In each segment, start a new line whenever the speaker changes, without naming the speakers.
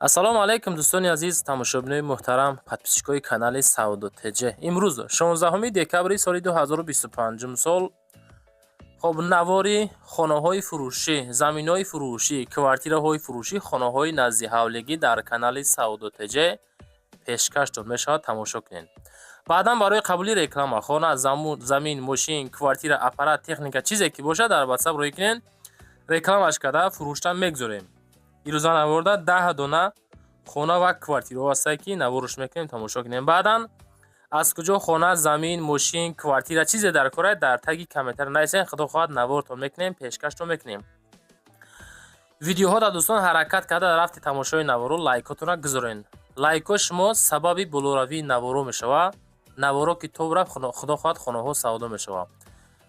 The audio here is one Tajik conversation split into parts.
Ассалому алайкум, дӯстони азиз, тамошобинои муҳтарам, подписчикои канали Савдо ТЖ. Имрӯз 16 декабри соли 2025 сол. Хоб, навори хонаҳои фурӯшӣ, заминҳои фурӯшӣ, квартираҳои фурӯшӣ, хонаҳои наздиҳавлигӣ дар канали Савдо ТЖ пешкаштон мешавад, тамошо кунед. Баъдан барои қабули реклама, хона, замин, мошин, квартира, аппарат, техника, чизе ки бошад, дар Ватсап рӯй кунед, рекламаш карда фурӯшта мегузорем. Ирӯза наворда 10 дона хона ва квартираҳо ҳастанд, ки наворш мекунем, тамошо кунем. Баъдан аз куҷо хона, замин, мошин, квартира, чизе дар кора, дар таги комментар нависен, худо хоҳад, навортон мекунем, пешкаштон мекунем. Видеоҳо да, дӯстон, ҳаракат карда дар рафти тамошои наворо лайкотонро гузорен. Лайкҳои шумо сабаби болоравии наворо мешавад. Наворо ки тоб рафт, худо хоҳад, хонаҳо савдо мешавад.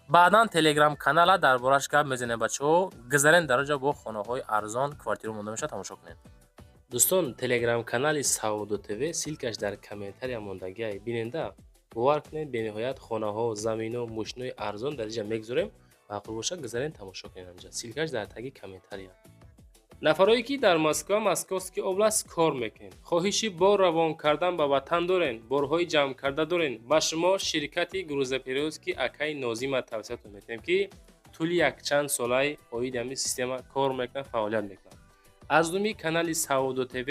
Баъдан Телеграм канала дар бораш гап мезанем, бачаҳо, гузарен дар онҷо, бо хонаҳои арзон, квартира монда мешавад, тамошо кунед. Дӯстон, Телеграм-канали Савдо ТВ, ссылкаш дар комментария мондагиай, биненда. Бовар кунед, бениҳоят хонаҳо, замино, мошинои арзон дар инҷа мегузорем. Маъқул бошад, гузарен, тамошо кунед анҷа, ссылкаш дар таги комментария. Нафарое ки дар Москва, Московский область кор мекунед, хоҳиши бор равон кардан ба ватан дорен, борҳои ҷамъкарда дорен, ба шумо ширкати грузоперевозки акаи Нозима тавсиятон метиҳем, ки тӯли якчанд солаи оиди ҳамин система кор мекунад, фаъолият мекунад. Аз номи канали Савдо ТВ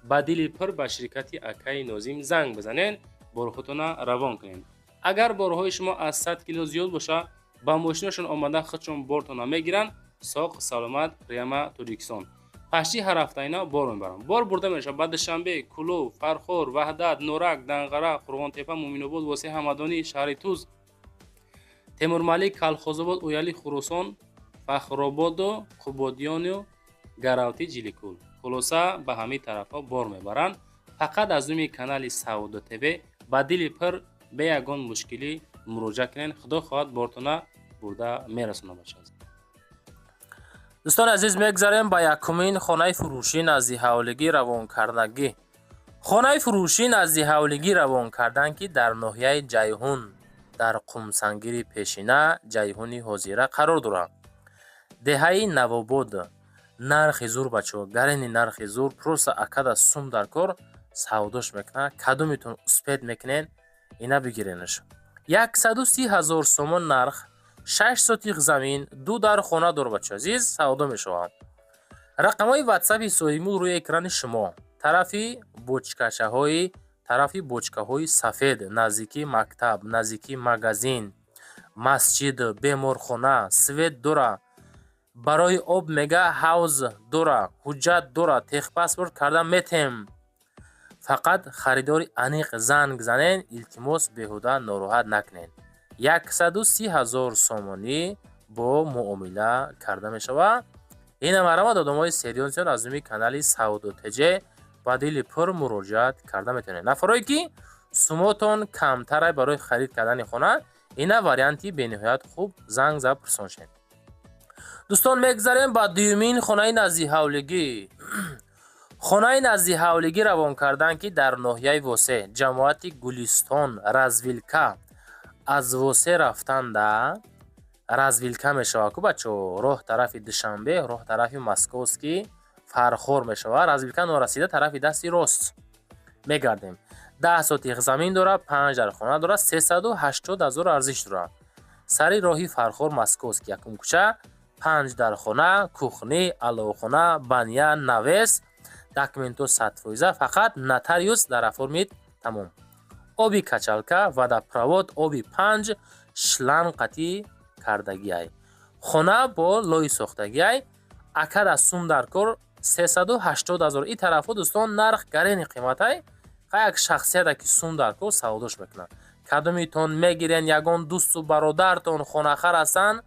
ба дили пур ба ширкати акаи Нозим занг бизанед, борҳотона равон кунед. Агар борҳои шумо аз 100 кило зиёд бошад, ба мошинашон омада, худшон бортона мегиранд, соқ саломат прямо Тоҷикистон. Пашти ҳар ҳафта ина бор мебаранд. Бор бурда мешавад ба Душанбе, Кӯлоб, Фархор, Ваҳдат, Норак, Данғара, Қурғонтепа, Муъминобод, Восеъ, Ҳамадонӣ, шаҳри Туз, Темурмалик, Калхозобод, Ояли, Хуросон, Фахрободу Қубодиёну Гаравти, Ҷиликул. Хулоса, ба ҳамин тарафҳо бор мебаранд. Фақат аз номи канали Савдо ТВ ба дили пур, бе ягон мушкилӣ муроҷиат кунед, худо хоҳад, бортона бурда мерасонад, бача. Дӯстони азиз, мегзарем ба якумин хонаи фурӯшӣ, назди ҳавлигӣ равонкардагӣ. Хонаи фурӯшӣ, назди ҳавлигӣ равон кардан, ки дар ноҳияи Ҷайҳун, дар Қумсангири пешина, Ҷайҳуни ҳозира қарор дорад, деҳаи Навобод. Нархи зур, бачаҳо, гарени нархи зур. Просто акада сум дар кор, савдош мекунад. Кадомитон успеть мекунед, ина бигиренаш. 130 000 сомон нарх, 6 сотих замин, ду дар хона дор, бача азиз, савдо мешавад. Рақамҳои Ватсапи соҳибмулк рӯи экрани шумо. Тарафи бочкачаҳои, тарафи бочкаҳои сафед, наздикии мактаб, наздикии магазин, масҷид, беморхона, свет дора, барои об мега ҳавз дора, ҳуҷҷат дора, техпаспорт карда метем. Фақат харидори аниқ занг занен, илтимос, беҳуда нороҳат накунед. 130 000 сомонӣ бо муомила карда мешавад. Ина марҳамат, одамои серьёзный, аз номи канали Савдо ТЖ ба дили пур муроҷиат карда метавонед. Нафарое ки сумотон камтарай барои харид кардани хона, ина варианти бениҳоят хуб, занг зад, пурсон шед. Дӯстон, мегзарем ба дуюмин хонаи наздиҳавлигӣ. Хонаи наздиҳавлигӣ равон кардан, ки дар ноҳияи Восеъ, ҷамоати Гулистон, развилка. Аз Восеъ рафтанда развилка мешавад ку, бачаҳо, роҳ тарафи Душанбе, роҳ тарафи Московский, Фархор мешавад. Развилка норасида, тарафи дасти рост мегардем. 10 сотих замин дорад, панҷ дар хона дорад, 380 000 арзиш дорад. Сари роҳи Фархор Московский, якум кӯча, панҷ дар хона, кухни, аловхона, баня, навес, документҳо 100%, фақат нотариус дар оформить, тамом. Оби качалка, водопровод, оби панҷ шланг қатӣ кардагиай. Хона бо лои сохтагиай. Акада сум дар кор, 380 000. И тарафҳо, дӯстон, нарх гарени қиматай. Ха, як шахсияте ки сум дар кор, савдош мекунад. Кадомитон мегирен, ягон дӯсту бародартон хонахар ҳастанд,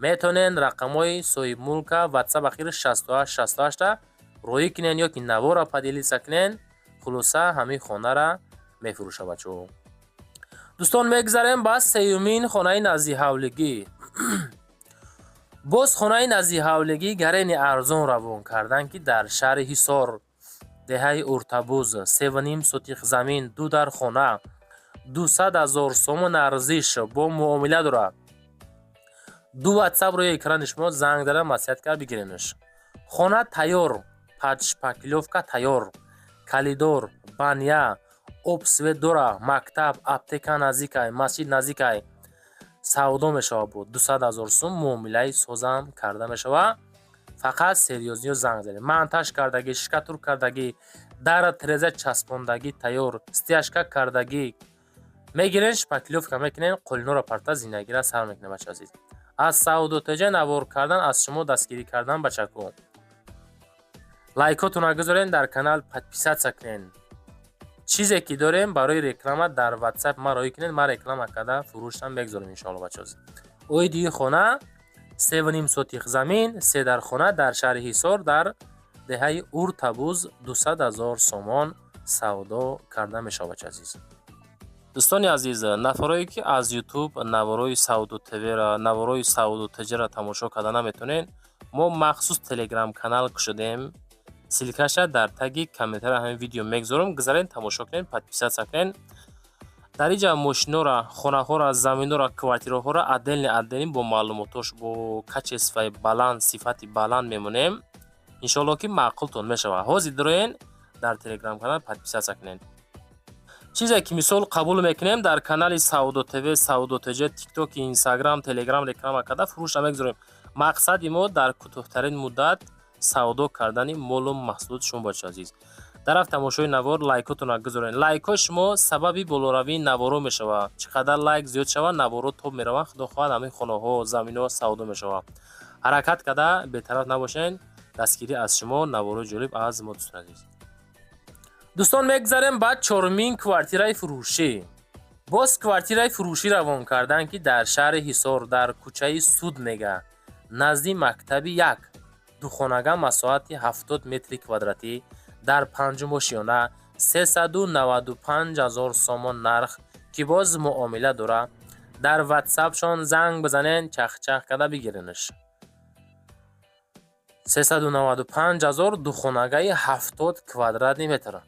метавонен рақамҳои соҳибмулка, Ватсап ахири 68 68-та роӣ кунен ё ки навора поделиться кунен. Хулоса, ҳамин хонара мефурӯша, бачаҳо. Дӯстон, мегзарем ба сеюмин хонаи наздиҳавлигӣ. Боз хонаи наздиҳавлигӣ, гарени арзон равон кардан, ки дар шаҳри Ҳисор, деҳаи Уртабуз, 3,5 сотих замин, ду дар хона, 200 000 сомон арзиш, бо муомила дорад. Ду Ватсап рӯи экрани шумо, занг зада, маслиҳат кард, бигиренаш. Хона тайёр. Под шпаклёвка тайёр, коридор, баня, об, свет дора, мактаб, аптека наздикай, масҷид наздикай. Савдо мешавад бо 200 000 сум, муомилаи созам карда мешавад. Фақат серьёзный ё занг занед. Монтаж кардагӣ, штукатур кардагӣ, дара, тиреза часпондагӣ тайёр, стяжка кардагӣ. Мегирен, шпаклёвка мекунен, қолиноро парта, зиндагиро сар мекунем. Бача азиз, аз Савдо ТЖ навор кардан, аз шумо дастгирӣ кардан. Бачако, лайкотонро гузорен, дар канал подписаться кунен. Чизе ки дорем барои реклама, дар Ватсап ма роҳӣ кунед, ман реклама карда фурӯшам мегузорем, иншоалло. Бача азиз, оиди хона: 3,5 сотих замин, се дар хона, дар шаҳри Ҳисор, дар деҳаи Уртабуз, 200 000 сомон савдо карда мешавад. Бача азиз, дӯстони азиз, нафарое ки аз Ютуб наворои Савдо ТВра, наворои Савдо ТЖра тамошо карда наметонед, мо махсус Телеграм канал кушодем. Ссылка ша дар таги комментария ҳамин видео мегузорам. Гузарен, тамошо кунед, подписаться кунед. Дар инҷа мошинора, хонаҳоро, заминора, квартираҳоро отдельно отдельно бо маълумотош, бо качество и баланд, сифати баланд мемонем. Иншоалло, ки маъқултон мешавад. Ҳозир дироен, дар Телеграм канал подписаться кунед. Чизе ки мисол қабул мекунем, дар канали Савдо ТВ, Савдо ТЖ, Тикток, Инстаграм, Телеграм реклама карда фурӯшро мегузорем. Мақсади мо дар кӯтоҳтарин муддат савдо кардани молу маҳсулоти шумо. Бача азиз, дар рафт тамошои навор лайкотонро гузоред. Лайкҳои шумо сабаби болоравии наворо мешавад. Чӣ қадар лайк зиёд шавад, наворо тоб мераванд. Худо хоҳад, ҳамин хонаҳо, заминҳо савдо мешавад. Ҳаракат карда бетараф набошед. Дастгирӣ аз шумо, наворои ҷолиб аз мо. Дӯстони азиз, дӯстон, мегузарем ба чорумин квартираи фурӯшӣ. Боз квартираи фурӯшӣ равон карданд, ки дар шаҳри Ҳисор, дар кӯчаи Суд мега, назди мактаби як, духонага, масоҳати 70 метри квадратӣ, дар панҷум ошиёна, 395 000 сомон нарх, ки боз муомила дорад. Дар Ватсапшон занг бизанен, чахчах карда бигиренаш. 395 000, духонагаи 70 квадратный метр.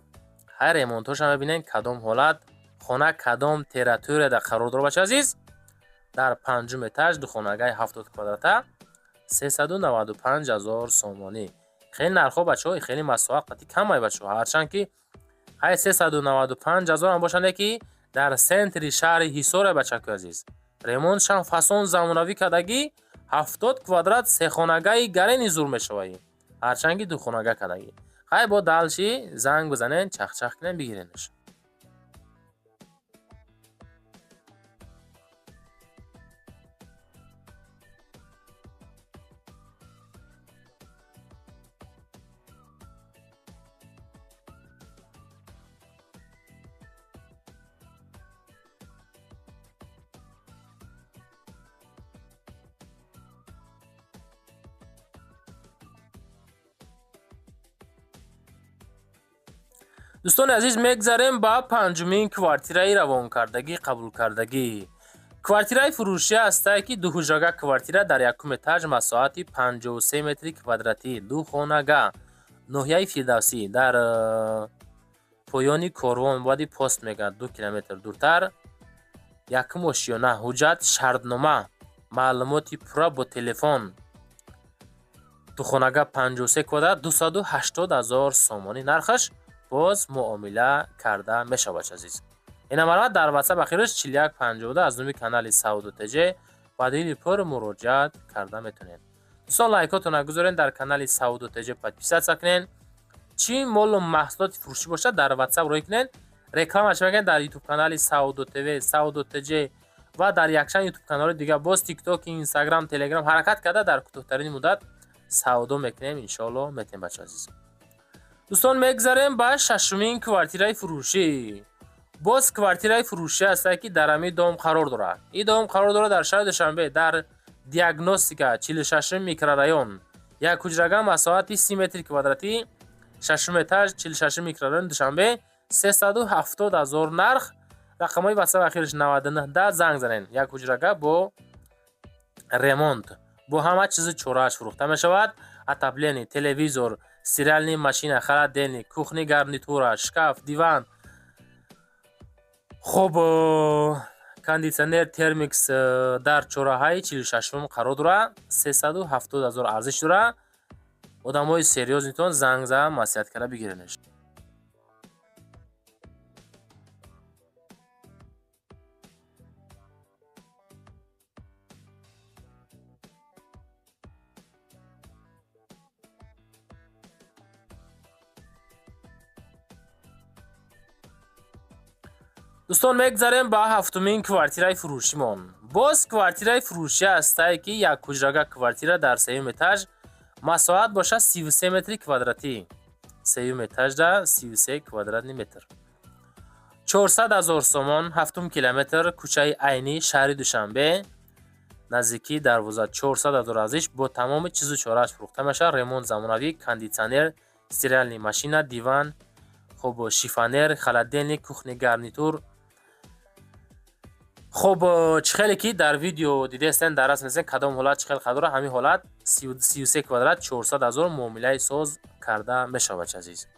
Ҳай, ремонтоша мебинен, кадом ҳолат хона, кадом территорияда қарор дорад. Бача азиз, дар панҷум этаж, духонагаи 70 квадрата, 395 000 сомонӣ. Хеле нархҳо, бачаҳо, хеле масоҳат қати камай, бачаҳо. Ҳарчанд ки ҳай 395 000 ҳам бошанде, ки дар центри шаҳри Ҳисоре. Бачако азиз, ремонтшам фасон, замонавӣ кардагӣ, 70 квадрат, сехонагаи гарени зур мешавад, ҳарчанд ки духонага кардагӣ. Хай, бо дальше занг бизанен, чахчах кунен, бигиренаш. Дӯстони азиз, мегзарем ба панҷумин квартираи равонкардагӣ, қабулкардагӣ. Квартираи фурӯшӣ ҳастае, ки дуҳуҷрага квартира дар якум этаж, масоҳати 53 метри квадратӣ, ду хонага, ноҳияи Фирдавсӣ, дар поёни корвон, баъди пост мегардад, 2 километр дуртар, якум ошиёна. Ҳуҷҷат, шартнома, маълумоти пурра бо телефон. Духонага, 53 квадрат, 280 000 сомонӣ нархаш, боз муомила карда мешавад. Азиз, инамарат дар Ватсап ахираш 4152 аз номи канали Савдо ТЖ ба дили пур муроҷиат карда метавонед. Дӯстон, лайкотонро гузоред, дар канали Савдо ТЖ подписаться кунед. Чӣ молу маҳсулоти фурӯшӣ бошад, дар Ватсап роҳӣ кунед, рекламаш мекунед дар Ютуб канали Савдо ТВ, Савдо ТЖ ва дар якчанд Ютуб каналҳои дигар, боз Тикток, Инстаграм, Телеграм. Ҳаракат карда дар кӯтоҳтарин муддат савдо мекунем, иншоалло, метем. Бача азиз, дӯстон, мегзарем ба шашумин квартираи фурӯшӣ. Боз квартираи фурӯшӣ ҳастае, ки дар ҳамин дом қарор дорад. Ин дом қарор дорад дар шаҳри Душанбе, дар Диагностика, 46-ум микрорайон, як ҳуҷрага, масоҳати 30 метри квадратӣ, шашум этаж, 46-ум микрорайон, Душанбе, 370 000 нарх. Рақамҳои Ватсап ахираш 99 занг занед. Як ҳуҷрага бо ремонт, бо ҳама чизи чорааш фурӯхта мешавад: отопление, телевизор, стиральная машина, холодильник, кухонный гарнитура, шкаф, диван, хуб, кондитсионер Термикс. Дар чораҳаи 46-ум қарор дорад, 370 000 арзиш дорад. Одамои серьёзный тон занг зада, маслиҳат карда бигиренаш. Дӯстон, мегзарем ба ҳафтумин квартираи фурӯшимон. Боз квартираи фурӯшӣ ҳастае, ки як ҳуҷрага квартира дар сеюм этаж, масоҳат бошад 33 метри квадратӣ. Сеюм этажда 33 квадратный метр. 400 ҳазор сомон, ҳафтум километр, кӯчаи Айнӣ, шаҳри Душанбе, наздикии дарвоза. 400 ҳазор арзиш, бо тамоми чизу чорааш фурӯхта мешавад. Ремонт замонавӣ, кондитсионер, стиральный машина, диван, хуб, шифоньер, холодильник, кухонный гарнитур. Хуб, чӣ хеле ки дар видео дидестен, дар расм дидестен, кадом ҳолат чӣ хел қадора, ҳамин ҳолат 33 квадрат, 400 ҳазор, муомилаи соз карда мешавад, азиз.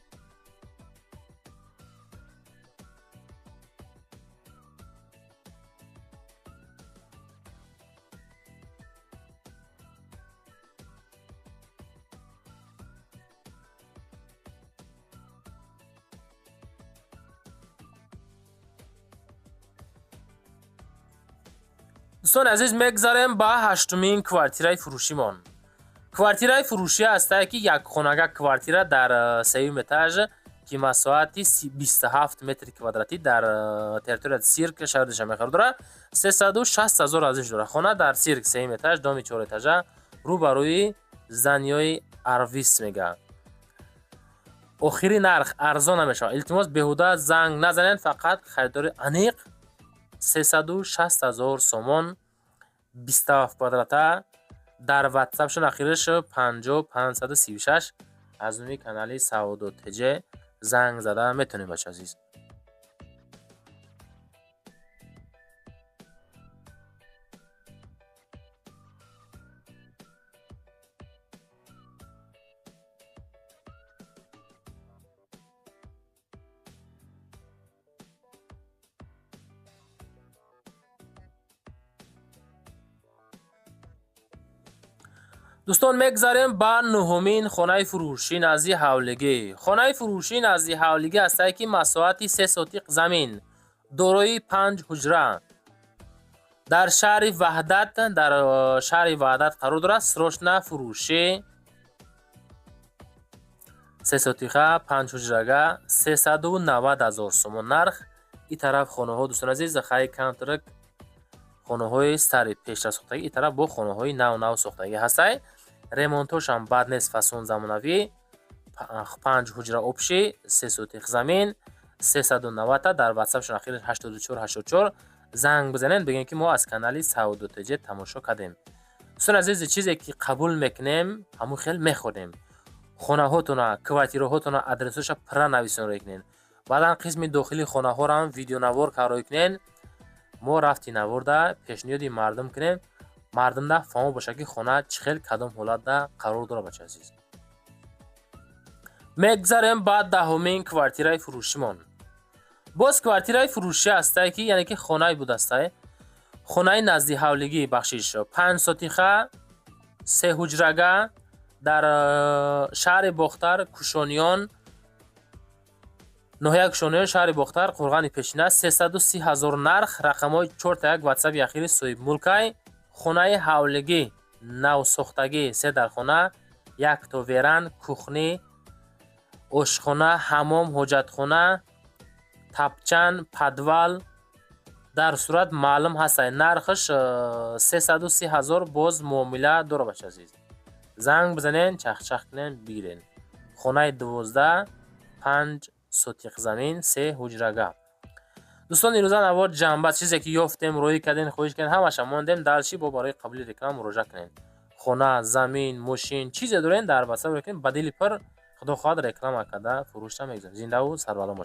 Дӯстони азиз, мегзарем ба ҳаштумин квартираи фурӯшимон. Квартираи фурӯшӣ ҳастае, ки якхонага квартира дар сеюм этаж, ки масоҳати 27 метри квадратӣ дар территорияи Сирк, шаҳри Душанбе қарор дорад. 360 ҳазор арзиш дорад. Хона дар Сирк, сеюм этаж, доми чорэтажа, рӯ ба рӯи здания и Арвис мега. Охири нарх, арзон намешавад. Илтимос, беҳуда занг назанед, фақат харидори аниқ. 360 ҳазор сомон, 27 квадрата. Дар ватсапшон ахираш 50536, аз номи канали Савдо ТЖ занг зада метавонем, бача азиз. Дӯстон, мегзарем ба нуҳумин хонаи фурӯшӣ назди ҳавлигӣ. Хонаи фурӯшӣ назди ҳавлигӣ ҳастае, ки масоҳати 3 сотиқ замин, дорои панҷ ҳуҷра, дар шаҳри Ваҳдат, дар шаҳри Ваҳдат қарор дорад. Срочно фурӯшӣ, 3 сотиха, панҷ ҳуҷрага, 390 ҳазор сомон нарх. Ин тараф хонаҳо, дӯстони азиз, хай камтарак хонаҳои старый, пештар сохтагӣ, ин тараф бо хонаҳои нав нав сохтагӣ ҳастай. Ремонтошам бад нест, фасон замонавӣ. Панҷ ҳуҷра общий, 3 сотих замин, 390-та. Дар ватсапшон ахири 84 84 занг бизанед, бигӯем, ки мо аз канали Савдо ТЖ тамошо кардем. Дӯстони азиз, чизе ки қабул мекунем, ҳамун хел мехонем. Хонаҳотона, квартираҳотона адресоша пурра нависонрӯй кунед, баъдан қисми дохили хонаҳоро видеонавор карроӣ кунед, мо рафти наворда пешниҳоди мардум кунем, мардумда фаҳмо бошад, ки хона чӣ хел, кадом ҳолатда қарор дорад, бача азиз. Мегзарем ба даҳумин квартираи фурӯшимон. Боз квартираи фурӯшӣ ҳастае, ки яъне ки хонае будастае, хонаи назди ҳавлигӣ, бахшиш, 5 сотиха, се ҳуҷрага дар шаҳри Бохтар, Кушониён, ноҳияи Кушониён, шаҳри Бохтар, Қурғани Пешина, 330 ҳазор нарх. Рақамҳои 4 1 ватсапи ахири соҳибмулкай. Хонаи ҳавлигӣ, навсохтагӣ, се дархона, якто веранда, кухня, ошхона, ҳамом, ҳоҷатхона, тапчан, подвал дар сурат маълум ҳастай. Нархаш 330 ҳазор, боз муомила дора, бача азиз. Занг бизанен, чахчах кунен, бигирен. Хонаи 12, 5 сотиқ замин, се ҳуҷрага. Дӯстон, ирӯза навор ҷанба, чизе ки ёфтем, роҳӣ кардем, хоҳиш кардем, ҳамаша мондем. Дальше бо барои қабули реклама муроҷиат кунед. Хона, замин, мошин, чизе дорем, дар ватсап кунед, ба дили пур, худо хоҳад, реклама карда фурӯшта мегузорем. Зиндаву сарбаланд бошед.